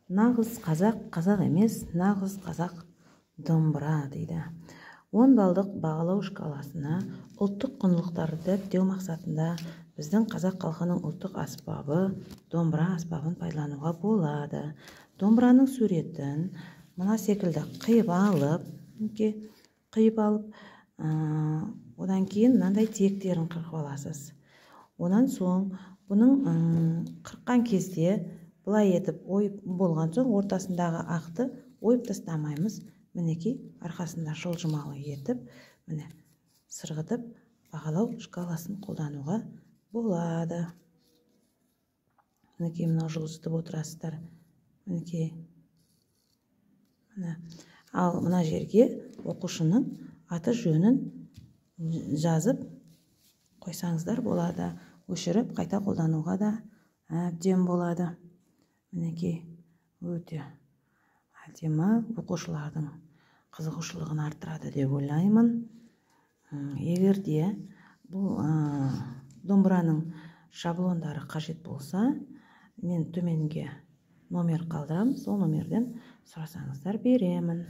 Нағыз қазақ, қазақ емес, нағыз қазақ домбыра дейді. 10 балдық бағалау шкаласына ұлттық құндылықтарды дәріптеу мақсатында біздің қазақ халқының ұлттық аспабы домбыра аспабын пайдалануға болады. Домбыраның суретін мына секілді қиып алып, қиып алып, одан кейін мынандай тиектерін қырқып аласыз. Онан соң бұның қырыққан кезде былай етіп ойып болған соң ортасындағы ақты ойып тастамаймыз. Мінекей, арқасында жылжымалы етіп, міне, сырғытып бағалау шкаласын қолдануға болады. Мінекей, мынау жылжытып отырасыздар. Мінекей, міне. Ал мына жерге оқушының аты жөнін жазып қойсаңыздар болады. Өшіріп қайта қолдануға да әбден болады. Мінекей, өте әдемі, оқушылардың қызығушылығын арттырады деп ойлаймын. Егер де бұл домбыраның шаблондары қажет болса, мен төменге номер қалдырамын, сол номерден сұрасаңыздар беремін.